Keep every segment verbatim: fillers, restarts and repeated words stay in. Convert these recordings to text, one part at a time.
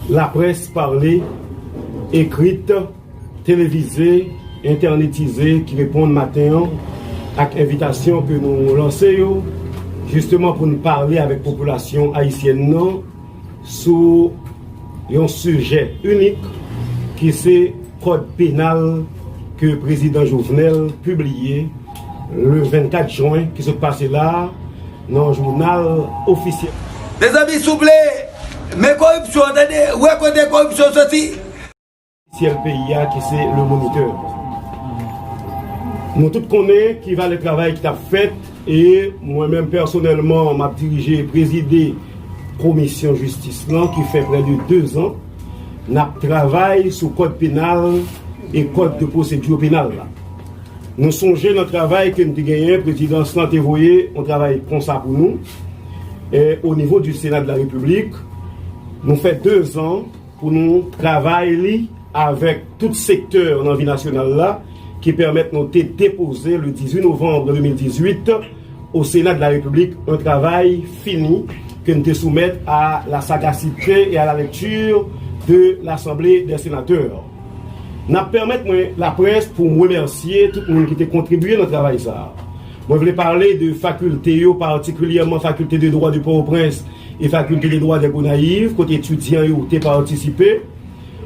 Laprès pale, ekrit, televize, entènetize ki reponn maten an ak envitasyon ke nou lanse yo, jisteman pou n pale avèk popilasyon ayisyèn nan sou yon sijè inik ki se kòd penal ke prezidan Jovenel pibliye le vennkat jen ki sot pase la a nan jounal ofisyèl. Mezanmi, souple, men koripsyon an, tande, wè kote koripsyon soti. Ofisyèl peyi a ki se Le Moniteur. Nou tout konnen ki valè travay ki t ap fèt e mwen menm pèsonèlman m ap dirije, prezide komisyon jistis lan ki fè prè de dezan n ap travay sou kòd penal e kòd de pwosedi penal la. Nou sonje nan travay ke n te genyen, prezidans lan te voye yon travay konsa pou nou, e o nivo di Sena de la Repiblik, nou fè dezan pou nou travay li avèk tout sektè nan vi nasyonal la, ki pèmèt nou te depoze le dizuit novanm de mil dizuit o Sena de la Repiblik yon travay fini ke n te soumèt a la sagacité et à la lecture de l'Assemblée des Sénateurs. N ap pèmèt mwen laprès pou m remèsye tout moun ki te kontribye nan travay sa a. Mwen vle pale de fakilte yo, patikilyèman Fakilte de Dwa de Pòtoprens e Fakilte de Dwa de Gonayiv, kote etidyan yo te patisipe.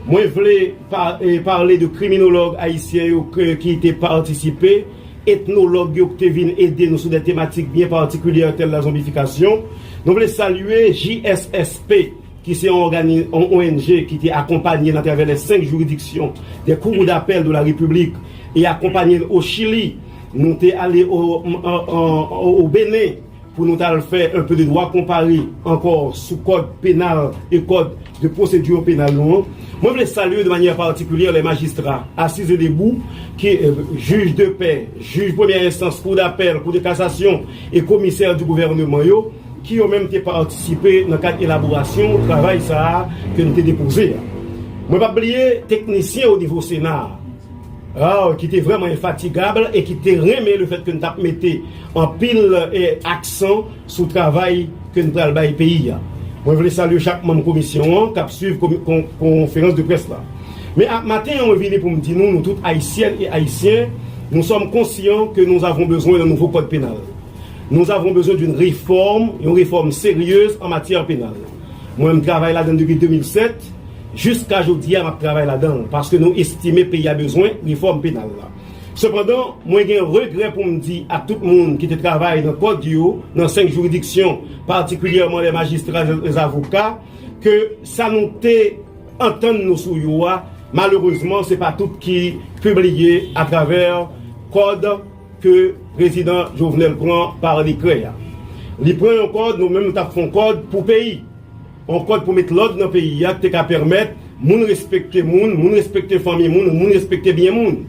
Mwen vle pa, e, pale de kriminològ ayisyen yo ke, ki te patisipe, etnològ yo ki te vin ede nou sou de tematik byen patikilyè tèl la zonbifikasyon. Nou vle salye J S S P, ki se yon ògani-, yon O N G ki te akonpanye nan travè les cinq juridictions des cours d'appel de la République e akonpanye o Chili. Nou te ale o, o, o, o Benin pou nou t al fè un peu de droit comparé ankò sou kòd penal e kòd de procédure pénale nou an. Mwen vle salye de manière particulière les magistrats, Assises et Debout, ki, euh, jij de pè, jij premyè enstans, kou dapèl, kou de kasasyon e komisè di gouvènman yo, ki yo menm te patisipe nan kad elaborasyon travay sa a ke n te depoze a. Mwen p ap bliye teknisyen o nivo Sena a, a, ki te vrèman enfatigab e ki te renmen lefèt ke n t ap mete anpil, e, aksan sou travay ke n pral bay peyi a. Mwen vle salye chak manm komisyon an k ap swiv komi-, kon-, konferans de près la. Men a, maten an, mwen vini pou m di nou, nou tout Ayisyèn e Ayisyen, nous sommes conscients que nous avons besoin d'un nouveau code pénal. Nous avons besoin d'une réforme, yon refòm seryez an matyè penal. Mwen, m travay ladan l depi de mil sèt, jiska jodi a, m ap travay ladan l, paske nou estime peyi a bezwen refòm penal la. Sepandan, mwen gen regrè pou m di ak tout moun ki te travay nan kòd yo, nan senk jiridiksyon, patikilyèman les magistrats, les avocats, ke sa nou te antann nou sou yo a, malerezman, se pa tout ki pibliye atravè kòd ke prezidan Jovenel pran pa dekrè a. Li pran yon kòd, nou menm nou t ap fè yon kòd pou peyi. Yon kòd pou met lòd nan peyi a, ki te ka pèmèt moun respekte moun, moun respekte fanmi moun, moun respekte byen moun.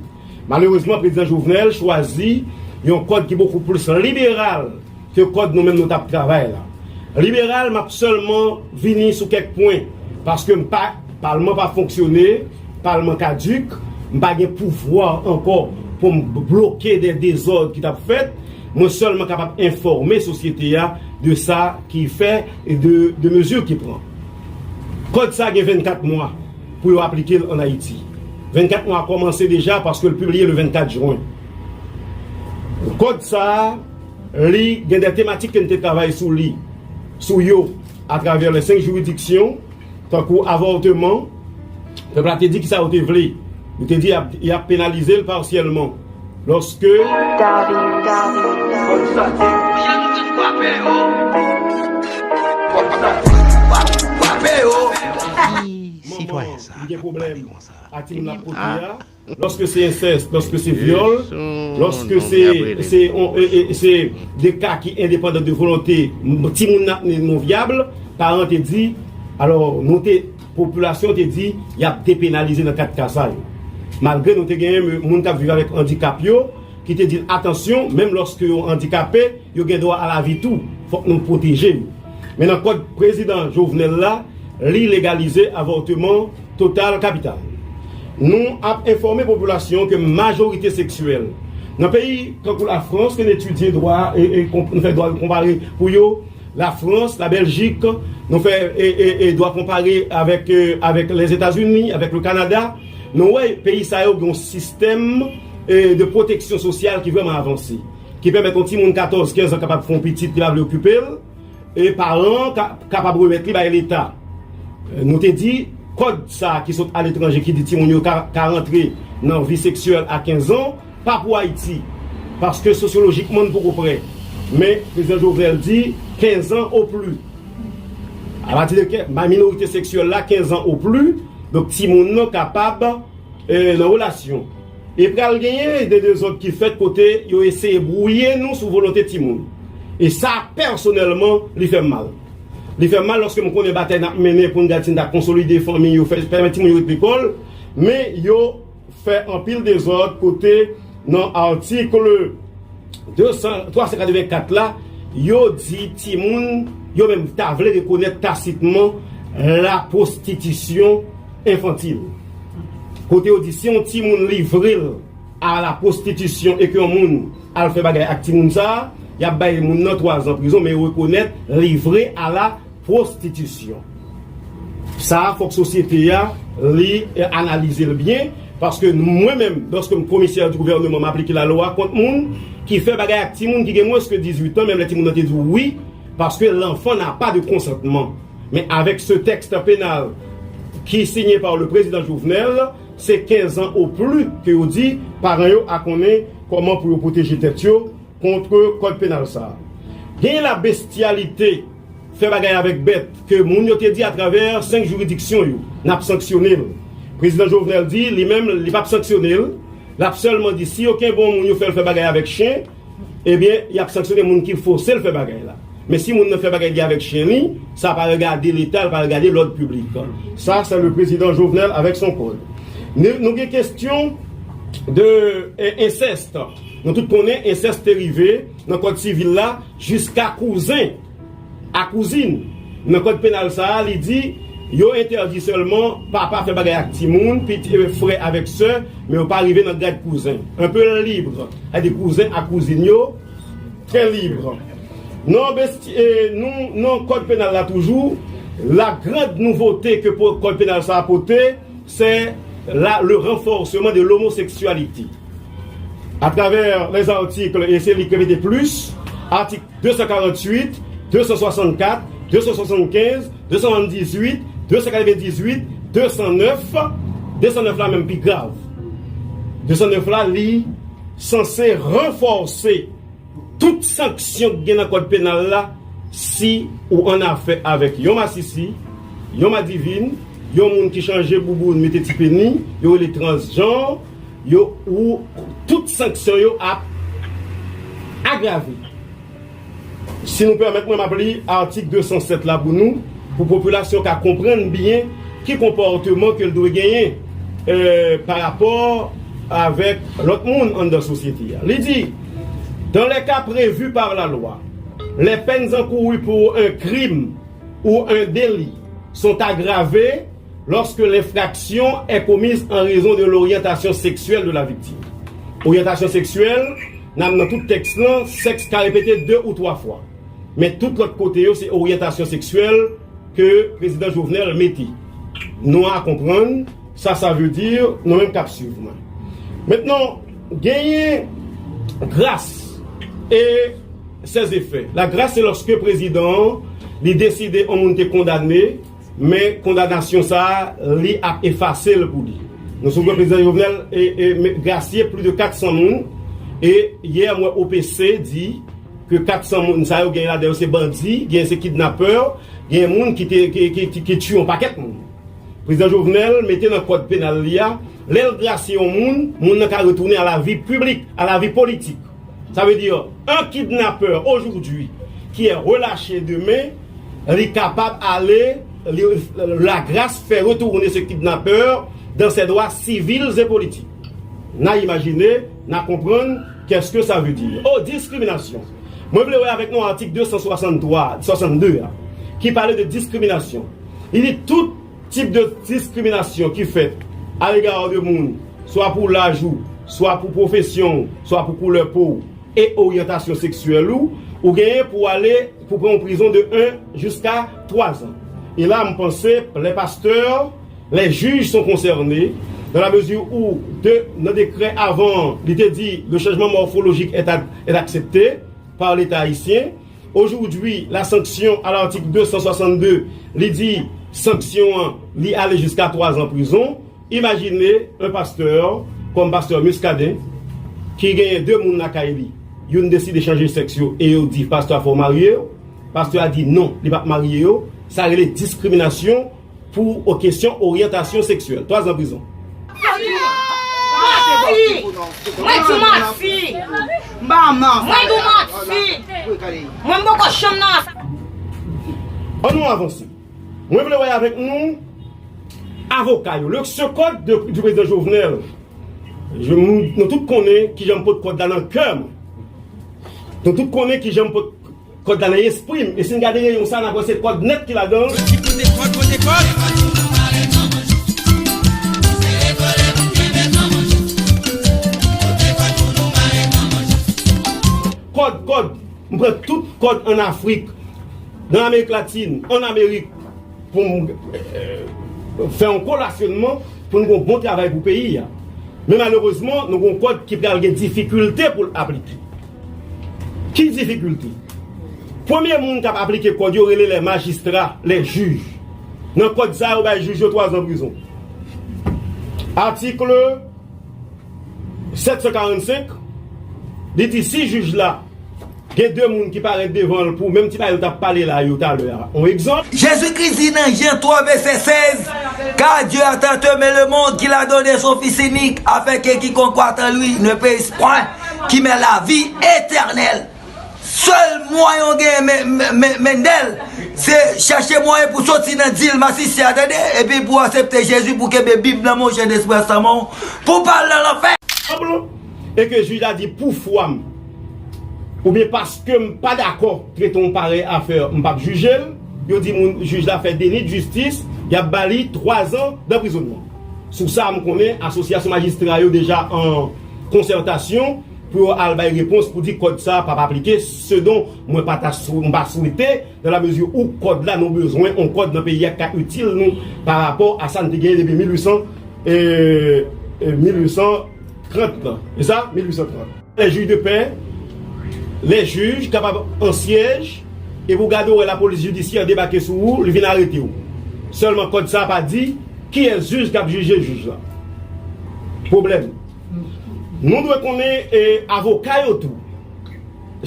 Malerezman, prezidan Jovenel chwazi yon kòd ki bokou plis liberal ke kòd nou menm nou t ap travay la. Liberal, m ap sèlman vini sou kèk pwen, paske m pa, palman pa fonksyone, palman kadik, m pa gen pouvwa ankò pou m bloke de dezòd ki t ap fèt. Mwen sèlman kapab enfòme sosyete a de sa ki fè e de, de mezi ki pran. Kòd sa gen vennkat mwa pou yo aplike l ann Ayiti. Vennkat mwa kòmanse deja paske l pibliye le vennkat jen. Kòd sa a, li gen de tematik ke n te travay sou li, sou yo, atravè les senk jiridiksyon, tankou avòteman, pèp la te di kisa yo te vle. Yo te di y ap, y ap penalize l pasyèlman. Lòske Ki sitwayen sa k ap pale konsa? Ki moun a? Lòske se ensès, lòske se vyòl, lòske se, se, on, e, e, se de ka ki endepandan de volonte timoun nan, non vyab, paran te di, alò, nou te, popilasyon te di, y ap depenalize nan kat ka sa yo. Malgre nou te genyen moun k ap viv avèk andikap yo, ki te di n, atansyon, menm lòske yo andikape, yo gen dwa a lavi tou, fòk nou pwoteje yo. Men nan kòd prezidan Jovenel la, li legalize avòteman total kapital. Nou ap enfòme popilasyon ke majorite seksyèl nan peyi tankou Lafrans, ke n etidye dwa e, e konp-, nou fè dwa konpare pou yo, Lafrans, Labèljik, nou fè e, e, e dwa konpare avèk, e, avèk Lèzetazini, avèk le Kanada. Nou wè peyi sa yo gen yon sistèm, e, de pwoteksyon sosyal ki vrèman avanse, ki pèmèt yon timoun katòz, kenz an kapab fè yon pitit li pa vle okipe l, e paran an ka, kapab remèt li bay Leta. E, nou te di, kòd sa a ki sot aletranje ki di timoun yo ka, ka rantre nan vi seksyèl a kenz an, pa pou Ayiti, paske sosyolojikman n poko prè. Men Prezidan Jovenel di kenz an o pli. Apati de ke, minorite seksyèl la, kenz an o pli, donk timoun nan kapab, e, nan relasyon. E pral genyen de dezòd ki fèt kote yo eseye bwouye nou sou volonte timoun. E sa, pèsonèlman, li fè m mal. Li fè m mal lòske m konnen batay n ap mennen pou n gad si n ta konsolide fanmi yo, fè, pèmèt timoun yo ret lekòl, men yo fè anpil dezòd kote nan atik de san, twa san katrevenkat la, yo di timoun yo menm ta vle rekonèt tasitman la pwostitisyon enfantil. Kote yo di si yon timoun livre l a la pwostitisyon e ke yon moun al fè bagay ak timoun sa a, y ap bay moun nan twa zan prizon, men yo rekonèt livre a la pwostitisyon. Sa a, fòk sosyete a, li, e, analize l byen, paske mwen menm, lòske m komisè di gouvèneman, m aplike lalwa kont moun ki fè bagay ak timoun ki gen mwens ke dizuit an, menm lè timoun nan te di w wi, paske l'enfant n'a pas de consentement. Men avèk se tèks penal ki sinye pa le prezidan Jovenel, se kenz an o pli ke yo di paran yo a konnen kòman pou yo pwoteje tèt yo kont kòd penal sa a. Genyen la bestyalite, fè bagay avèk bèt, ke moun yo te di atravè senk jiridiksyon yo, n ap sanksyone l. Prezidan Jovenel di, li menm, li p ap sanksyone l, l ap sèlman di, si yo kenbe yon moun yo fè l fè bagay avèk chen, ebyen, y ap sanksyone moun ki fòse l fè bagay la. Men si moun nan fè bagay li avèk chen li, sa pa regade Leta, l pa regade lòd piblik. Sa, se le prezidan Jovenel avèk son kòd. Nou, nou gen kesyon de, e, ensèst. Nou tout konnen ensèst te rive nan kòd sivil la jiska kouzen a kouzin. Nan kòd penal sa a, li di yo entèdi sèlman papa fè bagay ak timoun, piti, e, frè avèk sè, men yo pa rive nan gad kouzen. Un peu libre. Sètadi kouzen ak kouzin yo, trè lib. Non, besti, e, nou, nan kòd penal la toujou, la grande nouveauté ke po-, kòd penal sa a pote, c'est la, le renforcement de l'homosexualité. À travers les articles, e se li k repete plis, atik de san karanntuit, de san swasannkat, de san swasannkenz, de san swasanndizuit, de san katrevendizuit, de san nèf, de san nèf la menm pi grav. De san nèf la, li sanse ranfòse tout sanksyon k gen nan kòd penal la, si ou an afè avèk yon masisi, yon madivin, yon moun ki chanje bouboun, mete ti peni, yo rele transjan, yo, ou tout sanksyon yo ap agrave. Si nou pèmèt mwen, m ap li atik de san sèt la pou nou, pou popilasyon ka konprann byen ki konpòteman ke l dwe genyen, e, pa rapò avèk lòt moun anndan sosyete a. Li di, dans les cas prévus par la loi, les peines encourues pour un crime ou un délit sont aggravées lorsque l'infraction est commise en raison de l'orientation sexuelle de la victime. Oryantasyon seksyèl, nan, nan tout tèks lan, sèks ka repete de ou twa fwa. Men tout lòt kote yo, se oryantasyon seksyèl ke prezidan Jovenel mete. Nou a konprann sa sa vle di, nou menm k ap swiv mwen. Mentnan, genyen gras e ses effets. La grâce, se lòske prezidan an, li deside yon moun te kondane, men kondanasyon sa a, li ap efase l pou li. Nou sonje prezidan Jovenel e, e, me-, grasye plis de kat san moun, e yè m wè O P C di ke kat san moun sa yo, gen ladan yo se bandi, gen se kidnapè, gen moun ki te, ki, ki, ki, ki tiye yon pakèt moun. Prezidan Jovenel mete nan kòd penal li a, lè l grasye yon moun, moun nan ka retounen a la vi piblik, a la vi politik. Ça veut dire, un kidnappeur aujourd'hui qui est relâché demain, li kapab ale, li, la grâce fait retourner ce kidnappeur dans ses droits civils et politiques. N a imajine, n a konprann, qu'est-ce que ça veut dire? Oh, diskriminasyon. Mwen vle wè avèk nou atik de san swasanntwa, swasannde a, ki pale de diskriminasyon. Li di tout tip de diskriminasyon ki fèt à l'égard de moun, swa pou laj ou, swa pou pwofesyon ou, swa pou koulè po ou, e oryantasyon seksyèl ou, ou genyen pou ale pou pran yon prizon de un jiska twa zan. E la, m panse, les pasteurs, les juges sont concernés, dans la mesure où de, nan dekrè avan, li te di, le changement morphologique est, a- est accepté par l'État haïtien. Aujourd'hui, la sanction à l'article deux cent soixante-deux, li di, sanksyon an, li ale jiska twa zan prizon. Imajine yon pastè, kòm pastè Muscadin, ki genyen de moun lakay li. Youn deside chanje sèks yo e yo di pastè a fò w marye yo. Pastè a di non, li p ap marye yo. Sa rele diskriminasyon pou o kesyon oryantasyon seksyèl. Twa zan prizon. Manti! Mwen di manti! Mwen di manti! Mwen m poko chanm nan. Ann nou avanse. Mwen vle wè avèk nou avoka yo. Le, ce code de, du président Jovenel, je, nou, nou tout konnen kijan m pot kòd la nan kè m. Nou tout konnen kijan m pot kòd la nan espri m. E si n gade reyon sa, n ap wè se kòd nèt ki ladan l. Kòd, kòd. M pran tout kòd ann Afrik, nan Amerik Latin, ann Amerik, pou m fè yon kolasyonman pou n gen yon bon travay pou peyi a. Men malerezman, nou gen yon kòd ki pral gen difikilte pou l aplike. Ki difikilte? Premye moun k ap aplike kòd yo rele les magistrats, les juges. Nan kòd sa, yo bay jij yo twa zan prizon. Atik sèt san karannsenk, li di si jij la gen de moun ki parèt devan l pou menm ti bagay nou t ap pale la yo talè a. On egzanp. Jezikri di nan Jan twa vèsè sèz, Car Dieu a tant aimé le monde qu'il a donné son Fils unique, afin que quiconque croit en lui ne périsse point, qu'il ait la vie éternelle. Sèl mwayen w genyen men, men, men, Mendel, se chache mwayen pou soti nan dil masisi a, tande, epi pou aksepte Jezi, pou kenbe Bib nan men w, Sentespri a nan men w, pou w pa al nan lanfè. E ke jij la di pou fwa m, oubyen paske m pa dakò trete yon parèy afè, m p ap jije l, yo di moun jij la fè deni de jistis, y ap ba li twa zan danprizònman. Sou sa, m konnen asosyasyon majistra yo deja an konsètasyon pou yo al bay repons pou di kòd sa p ap aplike, ce dont mwen pa ta sou- m pa swete, dans la mesure où kòd la nou bezwen yon kòd nan peyi a k ka itil nou pa rapò a sa n te genyen depi mil uit san, e, e, mil uit san trant lan. E sa, mil uit san trant. Les juges de paix, les juges kapab an syèj, epi w gade w wè lapolis jidisyè debake sou ou, li vin arete w. Sèlman kòd sa pa di kiyès jij k ap jije jij la. Pwoblèm. Nou dwe konnen e, avoka yo tou.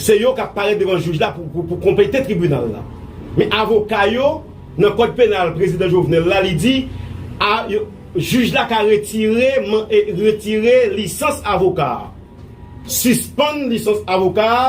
Se yo k ap parèt devan jij la pou, pou, pou konplete tribinal la. Men avoka yo, nan kòd penal prezidan Jovenel la, li di a, yo, jij la ka retire, man- e, retire lisans avoka a. Sispann lisans avoka a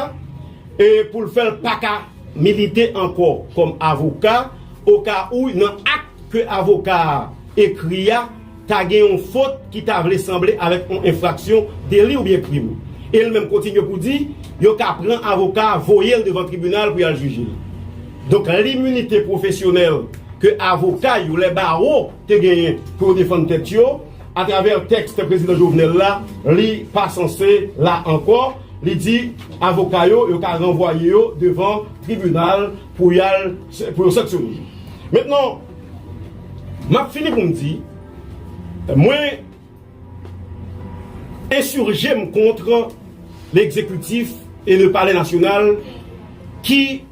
e pou l fè l pa ka milite ankò kòm avoka oka ou nan ak ke avoka a ekri a ta gen yon fot ki ta vle sanble avèk yon enfraksyon, deli oubyen krim. E l menm kontinye pou di yo ka pran avoka a voye l devan tribinal pou y al jije l. Donk liminite pwofesyonèl ke avoka yo, les barreaux, te genyen pou yo defann tèt yo, atravè tèks prezidan Jovenel la, li pa sanse la ankò. Li di avoka yo, yo ka ranvwaye yo devan tribinal pou y al pou yo sanksyone. Mentnan, m ap fini pou m di, mwen ensirje m kont l'exécutif et le palais national ki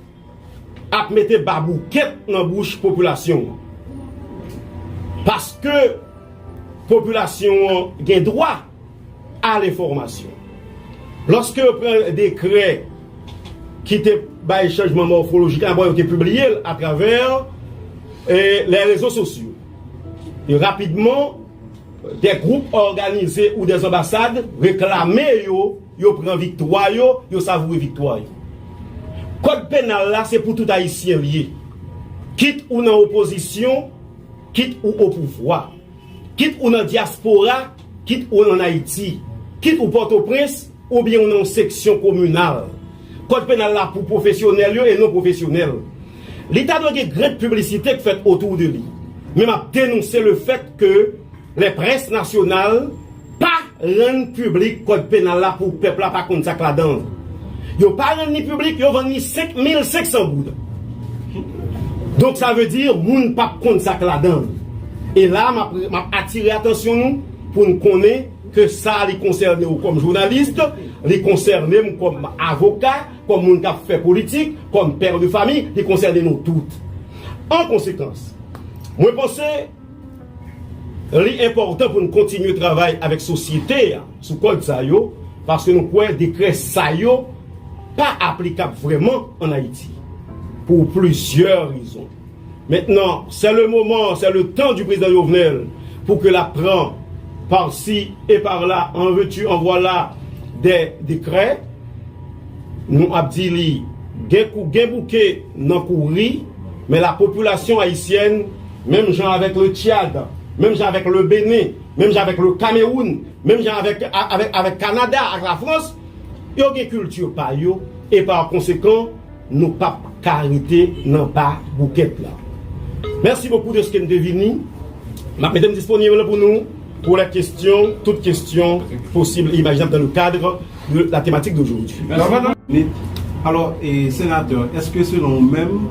ap mete baboukèt nan bouch popilasyon an. Paske popilasyon an gen dwa a lenfòmasyon. Lòske yo pran dekrè ki te bay chanjman mòfolojik la, bon, yo te pibliye l atravè e, les réseaux sociaux. E rapidman, de gwoup òganize ou de anbasad reklame yo, yo pran viktwa yo, yo savoure viktwa yo. Kòd penal la se pou tout ayisyen l ye. Kit ou nan opozisyon, kit ou o pouvwa. Kit ou nan dyaspora, kit ou ann Ayiti. Kit ou Pòtoprens, oubyen ou nan yon seksyon kominal. Kòd penal la pou pwofesyonèl yo e non pwofesyonèl. Li ta dwe gen grenn piblisite k fèt otou de li. Men m ap denonse le fèt ke lè près nasyonal pa rann piblik kòd penal la pou pèp la pa konn sa k ladan l. Yo pa rann li piblik, yo vann li senk mil senk san goud. Donk, sa vle di, moun p ap konn sa k ladan l. E la, m ap, m ap atire atansyon nou pou n konnen ke sa, li konsène w kòm jounalis, li konsène m kòm avoka, kòm moun k ap fè politik, kòm pè de fami, li konsène nou tout. An konsekans, mwen panse li enpòtan pou n kontinye travay avèk sosyete a sou kòd sa yo, paske nou kwè dekrè sa yo pa aplikab vrèman ann Ayiti, pou plizyè rezon. Maintenant, c'est le moment, c'est le temps du président Jovenel pour que la prend par-ci et par-là, en veux-tu, en voilà, des décrets. Nou ap di li, gen kou, gen bouke nan kouri, men la popilasyon ayisyèn, menm jan avèk le Tchad, menm jan avèk le Benin, menm jan avèk le Cameroun, menm jan avèk, avèk, avèk Kanada ak Lafrans, yo gen kilti pa yo, e pa konsekan, nou p ap ka rete nan ba boukèt la. Merci beaucoup de ce que n te vini. M ap mete m disponib pou nou pour les questions, toutes questions possibles et imaginables dans le cadre de la thématique d'aujourd'hui. Alò, e, senatè, èske selon ou menm,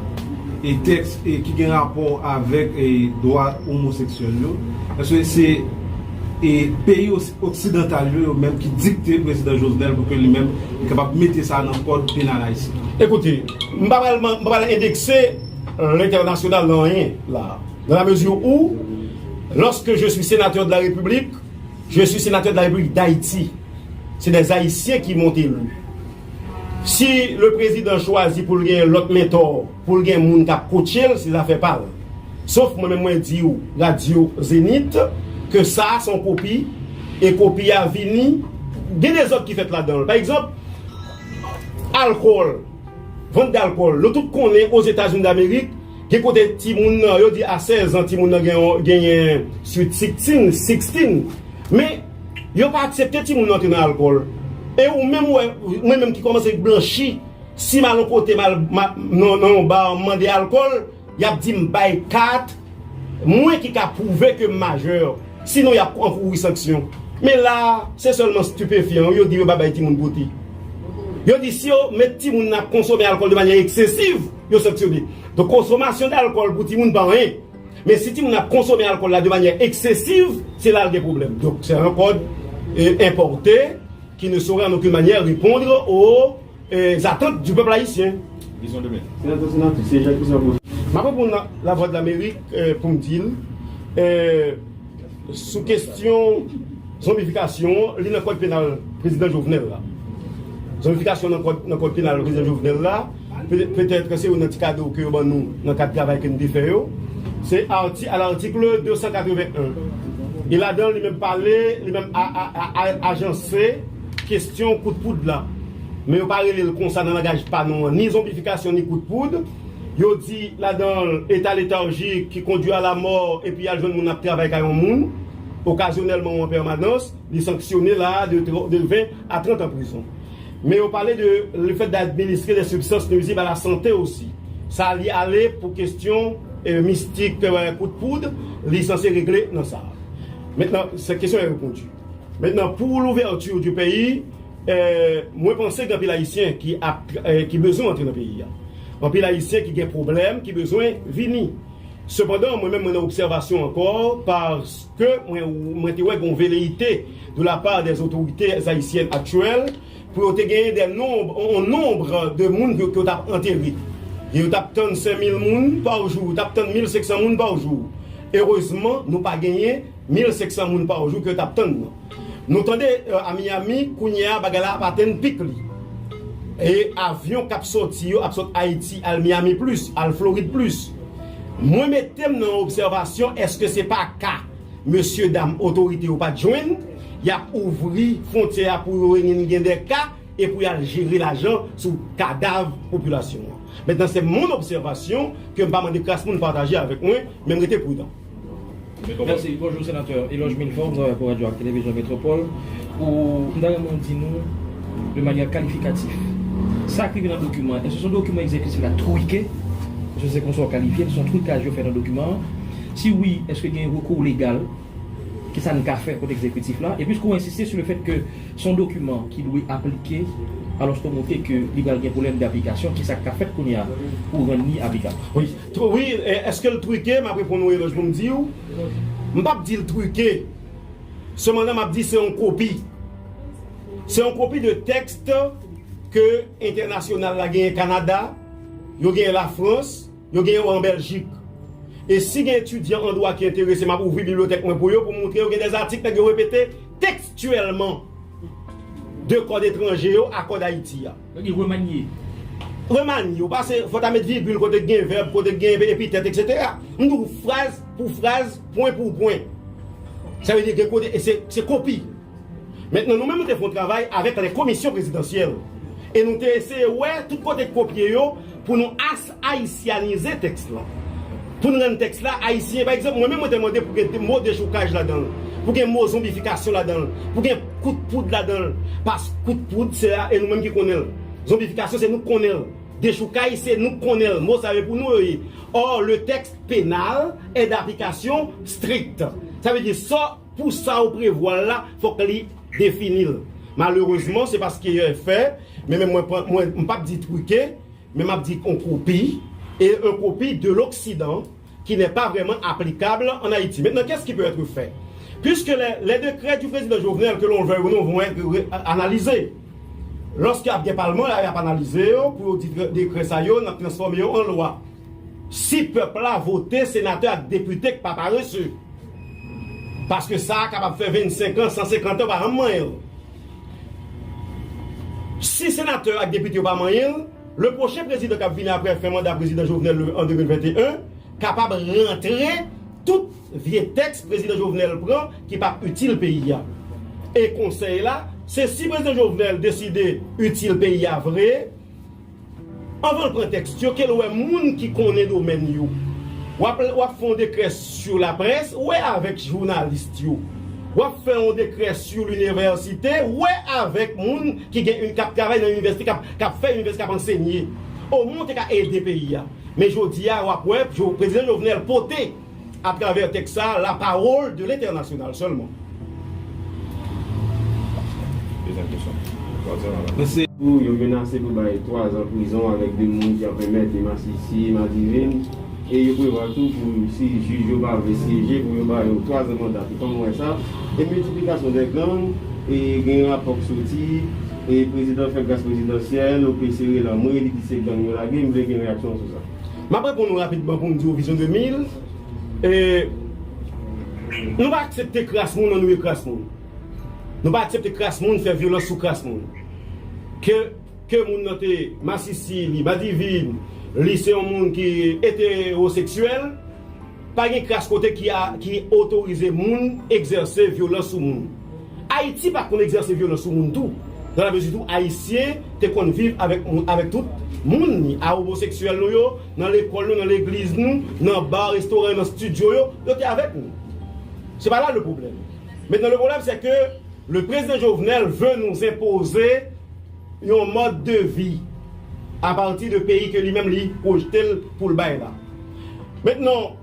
e tèks, e ki gen rapò avèk, e dwa omoseksyèl yo, èske se, e peyi os- oksidantal yo, yo menm ki dikte prezidan Jovenel pou ke li menm li kapab mete sa nan kòd penal ayisyen? Écoutez, m pa pral, m pa pral endekse lentènasyonal nan anyen la, dans la mesure où, lorsque je suis sénateur de la République, je suis sénateur de la République d'Haïti. Se des Haïtiens qui m'ont élu. Si le président chwazi pou l gen lòt mentò, pou l gen moun k ap kotche l, se zafè pa l. Sof mwen menm, mwen di w, Radio Zenith, ke sa a se yon kopi, e kopi a vini, gen dezòd ki fèt ladan l. Pa egzanp, alkòl, vant dalkòl. Nou tout konnen Ozetazini Damerik, gen kote timoun nan, yo di a sèz an, timoun nan gen, genyen sweet sixteen, sixteen. Men, yo pa aksepte timoun nan antre nan alkòl. E ou menm, wè, mwen menm ki kòmanse blanchi, si m al yon kote, m al, m a- nan, nan yon ba, m mande alkòl, y ap di m bay kat, mwen ki ka pwouve ke m majè. Sinon, y ap ankouri sanksyon. Men la, se sèlman stipefyan yo di yo pa bay timoun pote. Yo di si yo met timoun nan ap konsome alkòl de manyè eksesiv, yo sanksyone. Donk, konsomasyon dalkòl pou timoun pa anyen. Men si timoun ap konsome alkòl la de manyè eksesiv, se la l gen pwoblèm. Donk, c'est un code, euh, importé qui ne saurait en aucune manière répondre aux, euh, attentes du peuple haïtien. Vizyon de men. Senatè, senatè, se Jacques Christian Boucher. M ap reponn la, Lavwadlamerik, euh, pou m di l, euh, sou kesyon zonbifikasyon, li nan kòd penal prezidan Jovenel la. Zonbifikasyon nan kòd, nan kòd penal prezidan Jovenel la, pe- petèt se youn nan ti kado ke yo ban nou nan kad travay ke n te fè yo. Se arti, à l'article deux cent quatre-vingt-un. E ladan l, li menm pale, li menm a- a- a- a- ajanse kesyon kout poud la. Men yo pa rele l konsa nan langaj pa nou an, ni zonbifikasyon, ni kout poud. Yo di ladan l, état léthargique qui conduit à la mort, epi al jwenn moun ap travay kay yon moun, okazyonèlman ou an pèmanans, li sanksyone la de tro- de ven a trant an prizon. Men yo pale de le fait d'administrer des substances nuisibles à la santé aussi. Sa li ale pou kesyon, euh, mistik, euh, kout poud, li sanse regle nan sa. Maintenant, cette question est répondue. Maintenant, pour l'ouverture du pays, euh, mwen panse gen anpil Ayisyen ki ap, euh, ki bezwen antre nan peyi a. Anpil Ayisyen ki gen pwoblèm, ki bezwen vini. Sepandan, mwen menm, mwen nan obsèvasyon ankò, paske mwen, mwen te wè gen yon veleyite de la part des autorités haïtiennes actuelles pou yo te genyen des nombres, yon nonb de moun ke, ke yo t ap antere. Yo t ap tann senk mil moun pa jou, yo t ap tann mil senk san moun pa jou. Erezman, nou pa genyen mil senk san moun pa jou ke yo t ap tann nan. Nou tande, euh, a Miami, kounye a, bagay la ap atenn pik li. E avyon k ap sòti yo ap sot Ayiti, al Miami plis, al Florid plis. Mwen mete m nan obsèvasyon, èske se pa ka, mesye dam otorite yo pa t jwenn, y ap ouvri fwontyè a pou yo vin gen de ka, e pou y al jere lajan sou kadav popilasyon an. Maintenant, c'est mon observation, ke m pa mande kras moun pataje avèk mwen, men m rete pridan. Mèsi. Bonjou, senatè. Eloge Milfort, travay pou Radyo ak Televizyon Metropole. Ou, m ta renmen w di nou, de manyè kalifikatif, sa k rive nan dokiman an, èske se yon dokiman egzekitif la twike? Èske se konsa w kalifye l? Se yon twikaj yo fè nan dokiman an? Si wi, èske gen rekou legal Kisa n ka fè kot egzekitif la? E piske w ensiste sou le fèt ke se yon dokiman ki dwe aplike, alòske w montre ke li pral gen pwoblèm daplikasyon, kisa k ka fèt kounye a pou rann li aplikab? Wi, tr- wi, e, èske l trike? M ap reponn ou, Eloge, pou m di w. M p ap di l trike. Sepandan, m ap di se yon kopi. Se yon kopi de tèks ke entènasyonal la genyen Kanada, yo genyen Lafrans, yo genyen yo an Bèljik. E si gen etidyan an dwa ki enterese, m ap ouvri bibliyotèk mwen pou yo, pou m montre yo gen de atik nèg yo repete tekstyèlman de kòd etranje yo a kòd Ayiti a. Sa vle di remanye. Remanye, ou pase, fò ta met vigil kote k gen vèb, kote k gen epitèt, etsetera. M di w fraz pou fraz, pwen pou pwen. Sa vle di gen kote, e se, se kopi. Mentnan, nou menm, nou te fè yon travay avèk les commissions présidentielles. E nou te eseye wè tout kote k kopye yo pou nou as ayisyanize tèks la. Pou n rann tèks la ayisyen. Pa egzanp, mwen menm, mwen te mande pou gen mo dechoukaj ladan l, pou gen mo zonbifikasyon ladan l, pou gen kout poud ladan l. Pas kout poud, se a, e nou menm ki konnen l. Zonbifikasyon, se nou k konnen l. Dechoukaj, se nou k konnen l. Mo sa yo pou nou yo ye. Or, le texte pénal est d'application stricte. Sa vle di, sa, pou sa ou prevwa l la, fòk li defini l. Malerezman, se pa sa ki fè, men, men mwen, pran- mwen, m p ap di trike, men m ap di yon kopi, et une copie de l'Occident qui n'est pas vraiment applicable en Haïti. Maintenant, qu'est-ce qui peut être fait? Puisque les, les décrets du président Jovenel, que l'on le veuille ou non, vont être ré- analysés. Lòske ap gen palman la, y ap analize yo pou yo di dekrè sa yo, n ap transfòme yo an lwa. Si pèp la vote senatè ak depite k pa parese. Paske sa a kapab fè vennsenk an, san senkant an, pa janm manyen l. Si senatè ak depite yo pa manyen l, le pwochen prezidan k ap vini apre fen manda prezidan Jovenel le- an de mil venteyen kapab rantre tout vye tèks prezidan Jovenel pran ki p ap itil peyi a. E konsèy la, se si prezidan Jovenel deside itil peyi a vre, anvan l pran tèks yo, ke l wè moun ki konnen domèn yo. W ap, w ap fè yon dekrè sou laprès, wè avèk jounalis yo. W ap fè yon dekrè sou linivèsite, wè avèk moun ki gen, k ap travay nan inivèsite, k ap, k ap fè inivèsite, k ap ansenye. Omwen w te ka ede peyi a. Men jodi a, w ap wè, Jo- prezidan Jovenel pote atravè tèks sa, la parole de l'international sèlman. Dezyèm kesyon. Twazyèm, alò. Pou yo menase pou bay twa zan prizon avèk de moun ki ap enmède masisi, madivin. E yo prevwa tou pou si jij yo pa vle syeje, pou yo ba yo twa zan manda tou. Kòman w wè sa? E miltiplikasyon de gang, e gen rapò k soti, e prezidan fè gras prezidansyèl, O P C rele anmwe, li di se gang yo lage, m vle gen reyaksyon sou sa. M ap reponn ou rapidman pou m di w Vizyon de mil. E, nou pa aksepte kras moun, ann nou ye kras moun. Nou pa aksepte kras moun, fè vyolans sou kras moun. Ke, ke moun nan te masisi, li madivin, li se yon moun ki etewoseksyèl, pa gen kras kote ki a- ki otorize moun egzèse vyolans sou moun. Ayiti pa konn egzèse vyolans sou moun tou. Dans la mesure tou Ayisyen te konn viv avèk moun, avèk tout moun ni, a omoseksyèl nou yo, nan lekòl nou, nan legliz nou, nan ba, restoran, nan estidyo yo, yo te avèk nou. Se pa la le problème. Maintenant, le problème, c'est que le président Jovenel veut nous imposer yon mòd de vi apati de peyi ke li menm li pwojte l pou l bay la. Maintenant,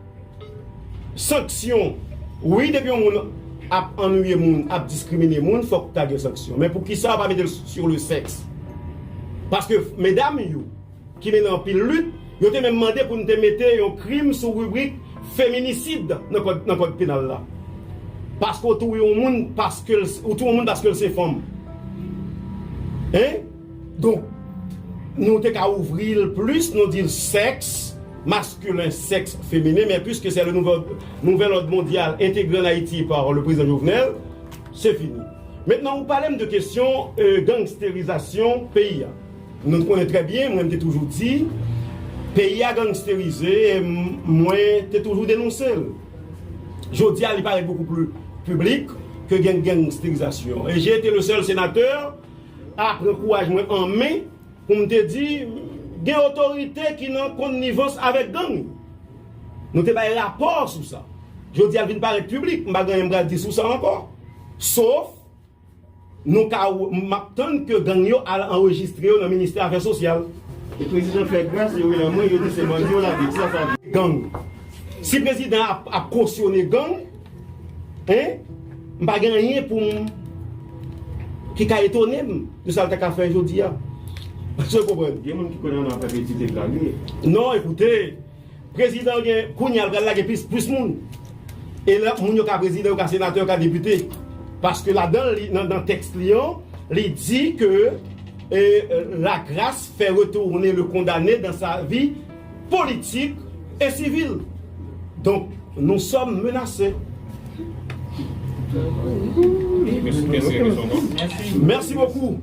sanksyon. Wi, depi yon moun ap annuiye moun, ap diskrimine moun, fòk ta gen sanksyon. Men poukisa yo pa mete l sur le sexe? Paske medam yo, ki mennen anpil lit, yo te menm mande pou n te mete yon krim sou ribrik feminisid nan kòd, nan kòd penal la. Paske w touye yon moun paske l, ou touye yon moun paske l se fanm. Hein? Donk, nou te ka ouvri l plis, nou di l sèks maskilen, sèks feminen, men puiske se le nouvel, nouvel òd mondyal entegre ann Ayiti pa le prezidan Jovenel, se fini. Mentnan, ou pale m de kesyon, euh, gangsterizasyon peyi a. Nou konnen trè byen, mwen m te toujou di, peyi a gangsterize, e m- mwen te toujou denonse l. Jodi a, li parèt beaucoup plus public ke gen gangsterizasyon. E j'ai été le seul sénateur a pran kouraj mwen an men pou m te di, gen otorite ki nan konnivans avèk gang. Nou te bay rapò sou sa. Jodi a, l vin parèt piblik, m pa gen anyen m pral di sou sa ankò. Sof, nou ka, m ap tann ke gang yo al anrejistre yo nan ministè afè sosyal. E prezidan fè gras, yo rele anmwe, yo di se bandi yo lage. Kisa sa vle? Gang. Si prezidan ap, ap kosyone gang, hein, M pa gen anyen pou m ki ka etone m de sa l ta ka fè jodi a. Èske w konprann? Gen moun ki kwè nan afè peti tèt la, li. Non, ekoute, prezidan gen, kounye a l pral lage plis, plis moun. E lè moun yo ka prezidan, yo ka senatè, yo ka depite. Paske ladan li, nan, nan tèks li an, li di ke e, la grâce fait retourner le condamné dans sa vie politique et civile. Donc, nous sommes menacés. Merci beaucoup.